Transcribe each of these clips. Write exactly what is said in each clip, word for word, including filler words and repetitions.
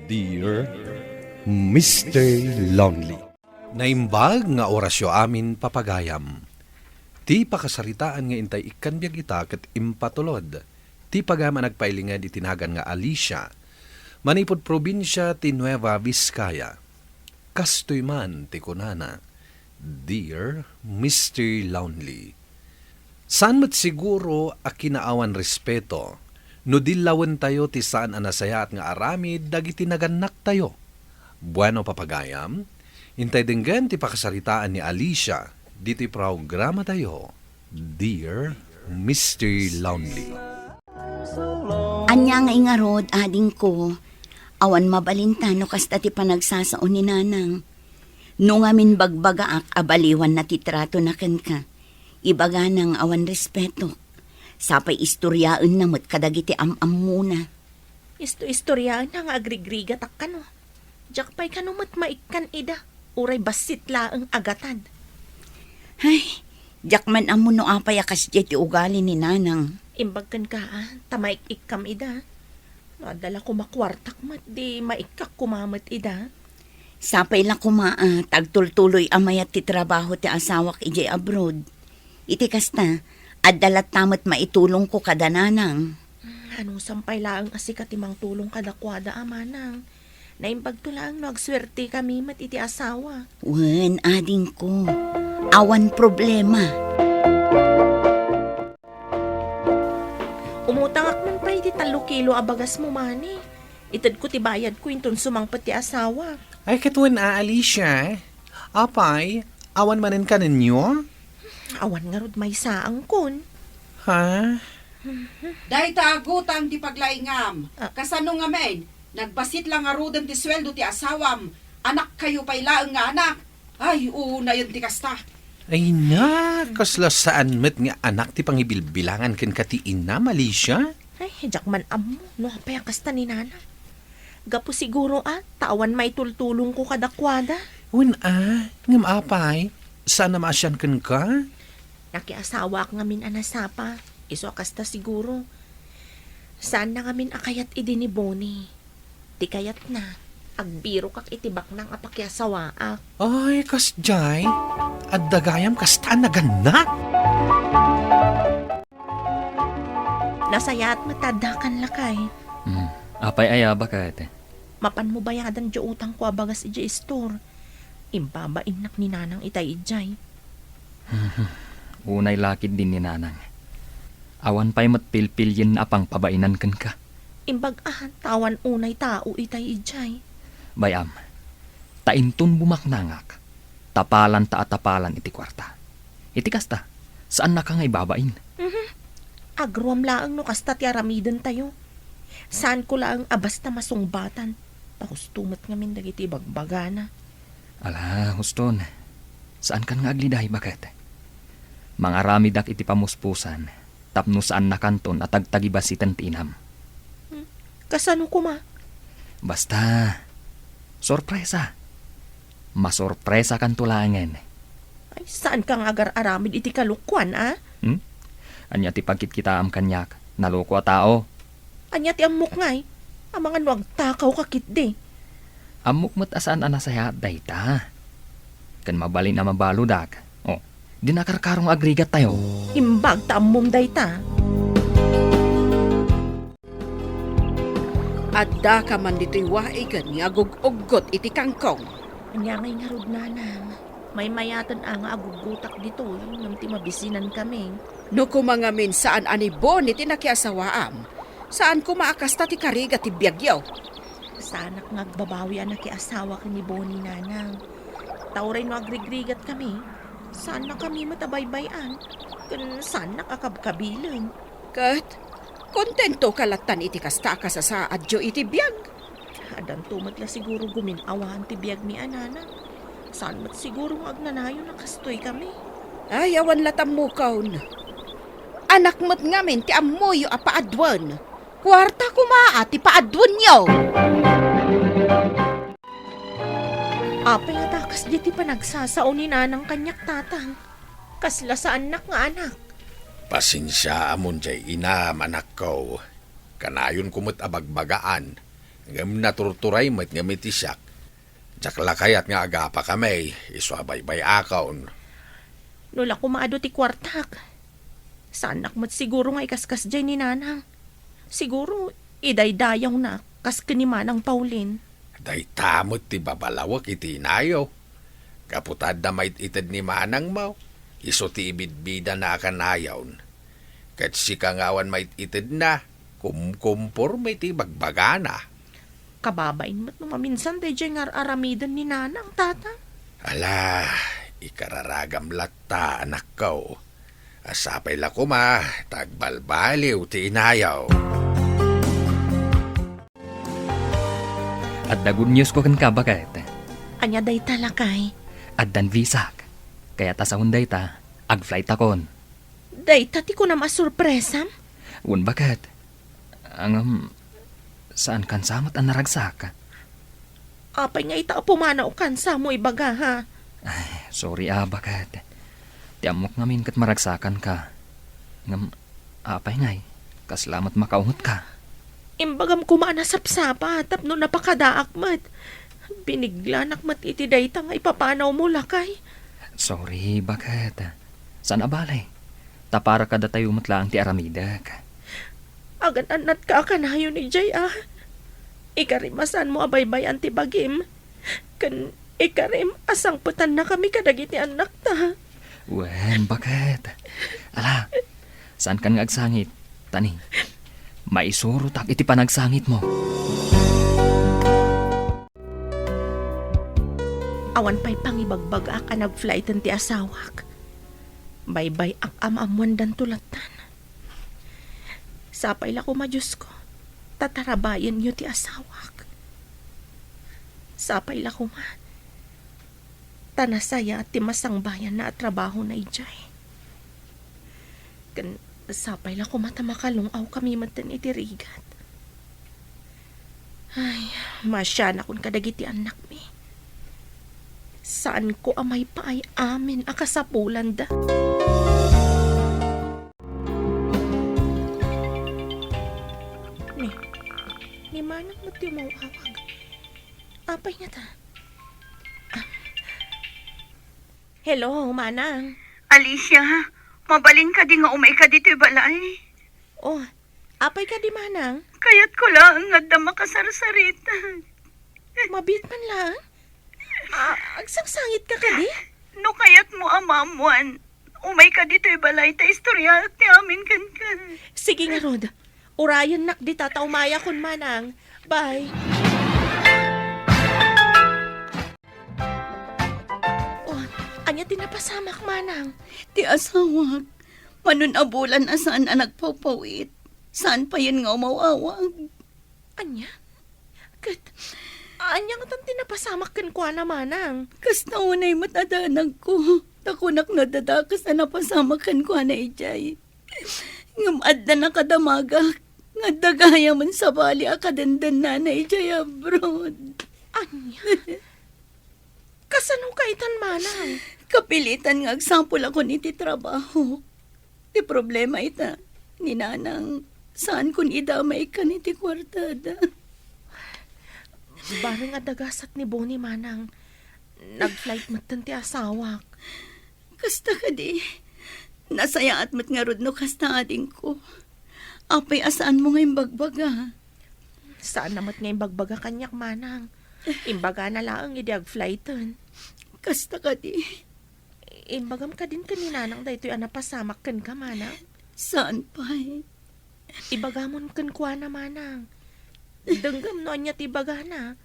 Dear Mister Lonely. Naimbag nga orasyo amin, papagayam. Ti pakasaritaan nga intay ikkan biag ita ket impatulod ti pagayam a nagpailinged iti nagan nga Alicia, manipud probinsia ti Nueva Vizcaya. Kastoy man ti kunana, "Dear Mister Lonely." Saan met siguro a kinaawan respeto no dillawentayo ti saan a nasayaat nga aramid dagiti nagannaktayo. Bueno, papagayam, intay denggen ti pakasaritaan ni Alicia ditoy programatayo, Dear Mister Lonely. Ania nga ingarud, adingko? Awan mabalinta no kasta ti panagsasao ni Nanang. No ngamin bagbagaak a baliwanna ti tratona kenka, ibagana nga awan respetok. Sapay istoriaenna met kadagiti am-ammona. Isto-istoriaenna nga agrigrigatak kano. Diak pay kano met maikkan ida, uray bassit laeng a gatad. Ay, diak man ammo no apay a kasdiay ti ugali ni Nanang. Imbag kenka, a, ta maik-ikkam ida. No adda la koma kuartak met, di maikkak koma met ida. Sapay la koma, a, ta agtultuloy a mayat ti trabaho ti asawak idiay abroad. Iti kasta, adda latta met maitulongko kada Nanang. Anusam pay laeng a sika ti mangtulong kadakuada a manang. Naimbagto laeng no agsuertekami met iti asawa. Wen, adingko. Awan problema. Umutangak man pay iti tallo kilo a bagasmo, mani. Itedko ti bayadko inton sumangpet ti asawa. Ay, ket wen a, Alicia. Apay, awan manen kanenyo? Awan ngarud maysaangkon. Ha? Dayta a gutang ti paglaingam. Ah. Kasano ngamin? Nagbassit la ngaruden ti sueldo ti asawam. Anakkayo pay laeng nga anak. Ay, uunayen ti kasta. Ay na, kasla saan met nga anak ti pangibilbilangan kenka ti inam, Alicia? Ay, diak man ammo no apay a kasta ni Nana. Gapu siguro a, ta awan maitultulongko kadakuada. Wen a, ngem apay, saan a maasian kenka? Nakiasawaak ngamin a nasapa, isu a kasta siguro. Saanna ngamin a kayat idi ni Bonnie. Ti kayatna, agbirokak iti baknang a pakiasawaak. Ay, kasdiay? Adda gayam kasta a nagannak? Nasayaat met ta addakan, lakay. Hmm. Apay aya, baket? Mapanmo bayadan diay utangko a bagas idiay istor. Imbabainnak ni Nanang itay idiay. Unay la ketdi ni Nanang. Awan pay met pilpilienna a pangpabainan kenka. Imbag a, ta awan unay tao itay idiay. Bay-am, ta inton bumaknangak, tapalanta a tapalan iti kuarta. Iti kasta, saannaka nga ibabain. Mhm. Agruam laeng no kasta ti aramidentayo. Saanko laeng a basta masungbatan, ta husto met ngamin dagiti ibagbagana. Ala, huston, saankan nga agliday, baket? Mangaramidak iti pamuspusan tapno saannakanton a tagtagibasiten ti inam. Hmm, kasano koma? Basta, sorpresa. Masorpresakanto laengen. Ay, saanka nga agar-aramid iti kalokuan, a? Hmm? Ania ti pagkitkitaam kaniak? Naloko a tao? Ania ti ammok ngay? Amangan no agtakawka ketdi. Ammok met a saan a nasayaat dayta. Ken mabalin a mabaludak. O, di nakarkaro nga agrigattayo. Imbag ta ammom dayta. Addaka man ditoy waigen nga agug-uggot iti kangkong. Ania ngay ngarud, Nanang? Maymayaten a nga aguggotak ditoy ngem ti mabisinankami. No koma ngamin saan a ni Bonnie ti nakiasawaam, saan koma a kasta ti karigat ti biagyo. Saanak nga agbabawi a nakiasawa ken ni Bonnie, Nanang. Ta uray no agrigrigatkami, saannakami met a baybay-an, ken saannak a kabkabilen. Ket kontentoka lattan iti kasta a kasasaadyo iti biag. Addanto met la siguro gumin-awan ti biagmi a, Nanang. Saan met siguro nga agnanayon a kastoykami. Ay, awan la tammokon. Anak met ngamin ti ammoyo a paaduen. Kuarta koma a ti paaduenyo. Apay a ta kasdiay ti panagsasao ni Nanang kaniak, Tatang? Kasla saannak nga anak. Pasensiaamon diay inam, anakko. Kanayonko met a bagbagaan. Ngem naturturay met ngem iti siak. Diak la kayat nga agapakami, isu a baybay-akon. No la koma adu ti kuartak, saannak met siguro nga ikaskasdiay ni Nanang. Siguro, idaydayawna, kas ken ni Manang Paulin. Dayta met ti babalawek iti inayo. Gapu ta adda mait-ited ni manangmo, isu ti ibidbidana a kanayon. Ket sika nga awan mait-itedna, kumkomporme ti bagbagana. Kababain met no maminsan daydiay nga ar-aramiden ni Nanang, Tata. Ala, ikararagam latta, anakko. A sapay la koma, ta agbalbaliw ti inayo. Adda good news ko kenka, baket. Ania dayta, lakay? Addan visak. Kayat a sawen dayta, ag-flight akon. Dayta ti kunam a sorpresam? Wen, baket. Ngem, saan kansa met a naragsak? Apay nga ita a pumanaw kansa mo ibaga, ha? Ay, sorry a, baket. Ti ammok ngamin ket maragsakanka. Ngem, apay ngay, kasla met makaungetka? Imbagam koma a nasapsapa tapno napakadaak met. Biniglianak met iti dayta nga ipapanaw mo, lakay. Sorry, baket. Saan a bale? Ta para kadatayo met laeng ti aramidek. Agan-annatka a kanayon idiay, a. Ikarim a saanmo a baybay-an ti bagim. Ken ikarim a sangpetannakami kadagiti annakta. Wen, baket. Ala, saankan nga agsangit, ta ni, maisurotak iti panagsangitmo. Awan pay pangibagbagaak a nag-flighten ti asawak. Baybay-ak a maammoandanto lattan. Sapay la koma, Diosko, ta tarabayenyo ti asawak. Sapay la koma, ta nasayaat ti masangbayanna a trabahona idiay. Ken sapay la koma ta makalung-awkami metten iti rigat. Ay, maasianakon kadagiti annakmi. Saanko a maipaay amin a kasapulanda. Ni, ni Manang met ti umaw-awag. Apay ngata? Ah. Hello, Manang. Alicia, mabalin kadi nga umay ka ditoy balay? Oh, apay kadi, Manang? Kayatko laeng nga adda makasarsarita. Mabiit man laeng? Ah, agsangsangitka kadi? No kayatmo a maammoan, umay ka ditoy balay ta istoryaak ti amin kenka. Sige ngarud. Urayennak dita ta umayakon, Manang. Bye. Oh, ania ti napasamak, Manang? Ti asawak, manon a bulan a saan a nagpawpawit. Saan payen nga umaw-awag. Ania? Ket, ania ngatan ti napasamak kenkuana, Manang? Kasta unay met a danagko. Ta kunak no adda dakes a napasamak kenkuana idiay. Ngem adda nakadamagak nga adda gayamen sabali a kadendennana idiay abroad. Ania? Kasano ka itan, Manang? Kapilitan nga agsapulakon iti trabaho. Ti problema ita, ni Nanang, saankon idamay kan iti kuartada. Bareng a dagasat ni Boni, Manang. Nag-flight metten ti asawak. Kasta kadi, nasayaat met ngarud no kasta, adingko. Apay a saanmo nga imbagbaga? Saan na met nga imbagbaga kaniak, Manang. Imbagana laeng idi ag-flighten. Kasta kadi. Imbagam kadin ken ni Nanang daytoy a napasamak kenka, Manang? Saan pay. Ibagamon kenkuana, Manang. Denggem no ania ti ibagana.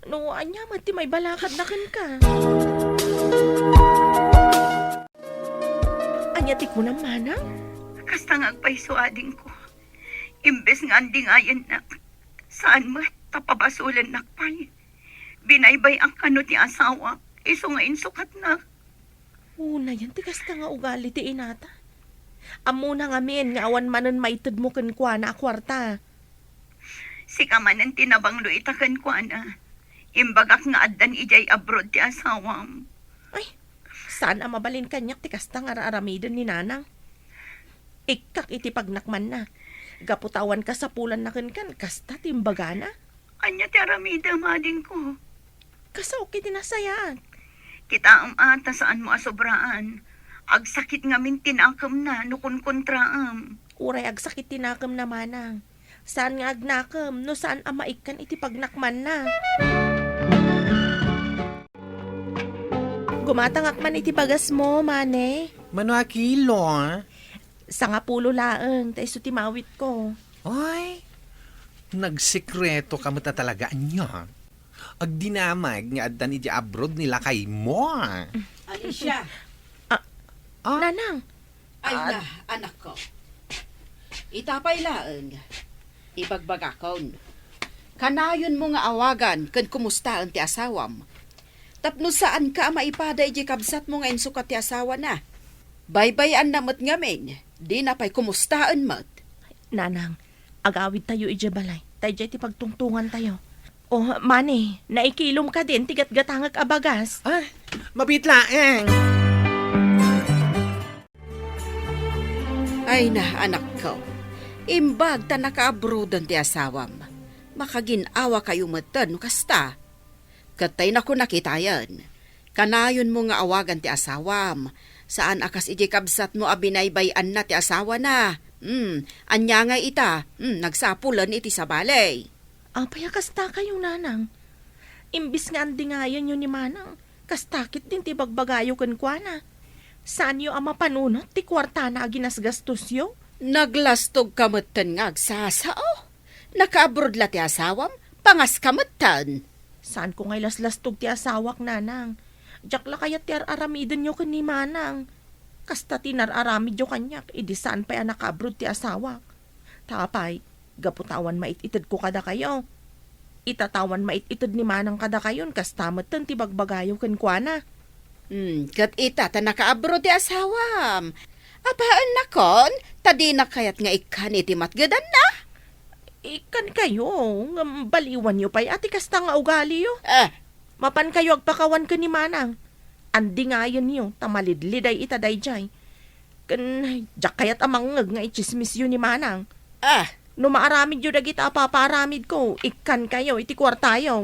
No ania met ti maibalakadna kenka. Ania ti kunam, Manang? Kasta nga agpayso, adingko. Imbes nga andingayennak, saan met ta pabasolennak pay. Binaybay-ak kano ti asawak, isu nga insukatnak. Unayen ti kasta nga ugali ti inata. Ammona ngamin nga awan manen maitedmo kenkuana a kuarta. Sika manen ti nabanglo ita kenkuana. Imbagak nga addan idiay abroad ti asawam. Ay, saan a mabalin kaniak ti kasta nga ar-aramiden ni Nanang. Ikkak iti pagnakmanna. Gapu ta awan kasapulanna kenkan, kasta ti imbagana. Ania ti aramidem, adingko? Kasaok iti nasayaat. Kitaem a ta saanmo a sobraan. Agsakit ngamin ti nakemna no kunkontraem. Uray agsakit ti nakemna, manang. Saan nga agnakem no saan a maikkan iti pagnakmanna. Gumatangak man iti bagasmo, Mane. Mano a kilo? Sangapulo laeng, ta isu ti mawitko. Oy, nagsekreto ka met a talaga, ania? Agdinamag nga addan idiay abroad ni lakaymo. Alicia. Ah, Ah? Nanang. Ay na, anakko. Ita pay laeng, ibagbagakon. Kanayonmo nga awagan ken kumustaen ti asawam. Tapno saanka a maipada idiay kabsatmo nga insukat ti asawana. Baybay-anna met ngamin, dina pay kumustaen met. Nanang, agawidtayo idiay balay. Ta idiay ti pagtungtongantayo. Oh, Mane, naikilom kadin ti gatgatangek a bagas? Ah, mabiit laeng. Ay na, anakko. Imbag ta nakaabroaden ti asawam. Makagin-awakayo metten no kasta. Ket tay nakunak itayen, kanayonmo nga awagan ti asawam. Saan a kas idiay kabsatmo a binaybay-anna ti asawana. Hmm, ania ngay ita? Hmm, nagsapulen iti sabali. Apay a kastakayo, nanang? Imbis nga andingayenyo ni manang, kasta ketdin ti bagbagayo kenkuana. Saanyo a mapanunot ti kuartana a ginasgastosyo? Naglastogka metten nga agsasao. Nakaabroad la ti asawam, pangaska metten. Saanko nga ilaslastog ti asawak, nanang. Diak la kayat ti ar-aramidenyo ken ni manang. Kasta ti inar-aramidyo kaniak idi saan pay a nakaabroad ti asawak. Ta apay, gapu ta awan mait-itedko kadakayo. Ita ta awan mait-ited ni manang kadakayon, kasta metten ti bagbagayo kenkuana. Hmm, ket ita ta nakaabroad ti asawam. Apaennakon, ta dina kayat nga ikkan iti matgedanna? Ikkankayo, ngem baliwanyo pay a ti kasta nga ugaliyo. Eh. Mapankayo agpakawan ken ni manang. Andingayenyo, ta malidliday ita daydiay. Ken diak kayat a mangngeg nga itsismisyo ni manang. Ah. No maaramidyo dagita a papaaramidko, ikkankayo iti kuartayo.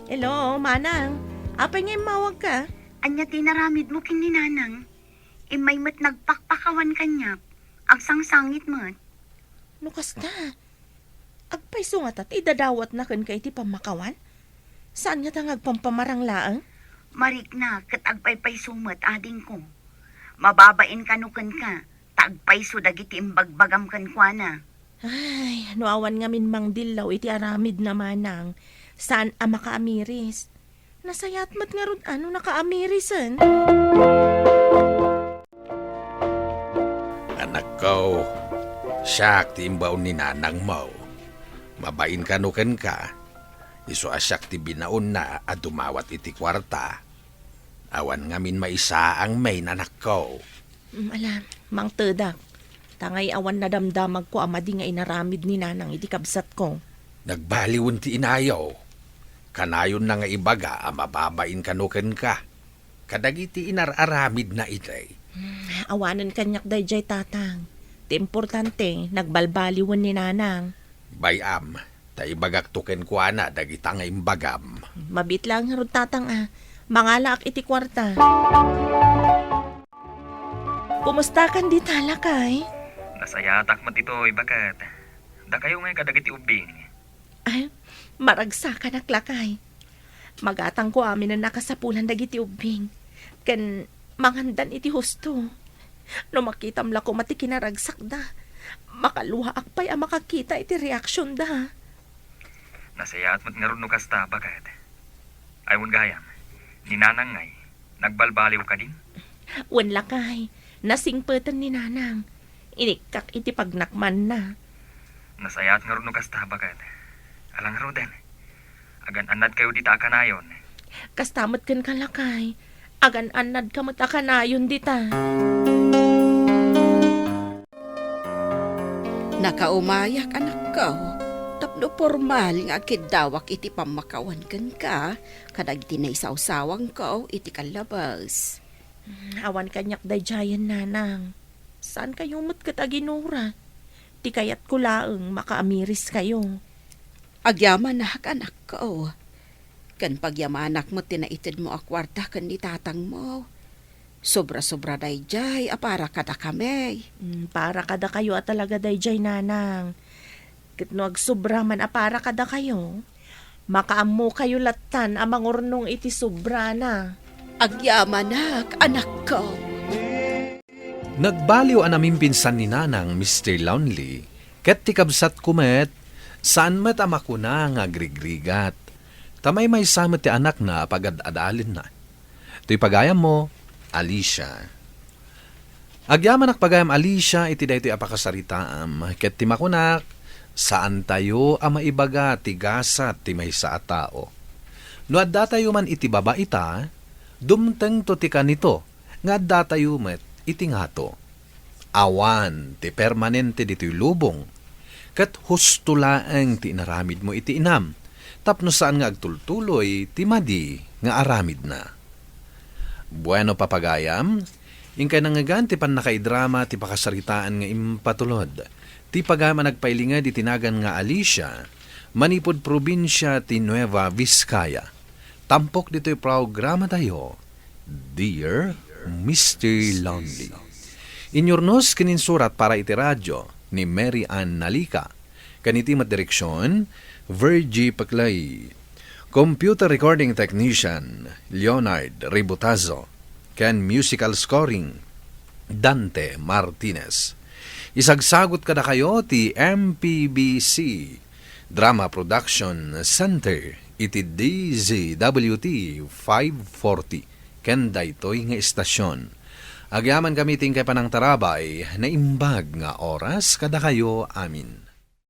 Hello, manang. Apay nga immawagka? Ania ti inaramidmo ken ni nanang? Immay met nagpakpakawan kaniak. Agsangsangit met. No kasta, agpayso ngata ti idadawatna kenka iti pammakawan? Saan ngata nga agpampamarang laeng? Marikna ket agpaypayso met, adingko. Mababain kano kenka, ta agpayso dagiti imbagbagam kenkuana. Ay, no awan ngamin mangdillaw iti aramidna, manang, saan a makaamiris. Nasayaat met ngarud a no nakaamirisen. Anakko, siak ti imbaon ni nanangmo. Mabain kano kenka, isu a siak ti binaonna a dumawat iti kuarta. Awan ngamin maisaang main, anakko. Mm, ala, mangtedak. Ta ngay awan nadamdamagko a madi nga inaramid ni nanang iti kabsatko. Nagbaliwen ti inayo. Kanayonna nga ibaga a mababain kano kenka kadagiti inar-aramidna idi. Mm, awanen kaniak daydiay, tatang. Ti importante, nagbalbaliwen ni nanang. Bay-am, ta ibagakto kenkuana dagita nga imbagam. Mabiit laeng ngarud, tatang, a. Mangalaak iti kuarta. Kumustakan dita, lakay? Nasayaatak met ditoy, baket. Dakayo ngay kadagiti ubbing. Ay, maragsakanak, lakay. Magatangko amin a nakasapulan dagiti ubbing. Ken mangandan iti husto. No makitam la koma ti kinaragsakda, makaluaak pay a makakita iti reaksionda. Nasayaat met ngarud no kasta, baket. Ay, wen gayam, ni nanang ngay, nagbalbaliw kadi? Wen, lakay, nasingpeten ni nanang. Inikkak iti pagnakmanna. Nasayaat ngarud no kasta, baket. Ala ngaruden, agan-annadkayo dita a kanayon. Kasta met kenka, lakay. Agan-annadka met a kanayon dita. Nakaumayak, anakko, tapno pormal nga agkiddawak iti pammakawan kenka kadagiti naisawsawangko iti kallabas. Awan kaniak daydiayen, nanang. Saankayo met ket aginurat. Ti kayatko laeng, makaamiris kayo. Agyamanak, anakko. Ken pagyamanak met ti naitedmo a kuarta ken ni tatangmo. Sobra-sobra daydiay a para kadakami. Mm, para kadakayo a talaga daydiay, nanang. Ket no agsobra man a para kadakayo, makaammokayo lattan a mangurnong iti sobrana. Agyamanak, anakko. Nagbaliw a namimpinsan ni Nanang, Mister Lonely, ket ti kabsatko met, saan met a makuna nga agrigrigat. Ta maymaysa met ti anakna a pagad-adalinna. Toy pagayammo, Alicia. Agyamanak pagayam, Alicia, iti daytoy a pakasaritaam, ket ti makunak, saantayo a maibaga ti gasat ti maysa a tao. No addatayo man iti babaita, dumtengto ti kanito nga addatayo met iti ngato. Awan ti permanente ditoy lubong, ket husto laeng ti inaramidmo iti inam, tapno saan nga agtultuloy ti madi nga aramidna. Bueno, papagayam, inkay nangngegan ti pannakaidrama ti pakasaritaan nga impatulod. Ti pagayam a nagpailinged iti nagan nga Alicia, manipud probinsia ti Nueva Vizcaya. Tampok ditoy programatayo, Dear Mister Lonely. Inyurnos ken insurat para iti radio ni Mary Ann Nalica. Ken iti met direksion, Virgie Paclay. Computer recording technician, Leonard Ributazo. Ken musical scoring, Dante Martinez. Isagsagut kadakayo ti M P B C Drama Production Center iti D Z W T five forty ken daytoy nga istasyon. Agyamankami ti inkay panangtarabay, naimbag nga oras kadakayo amin.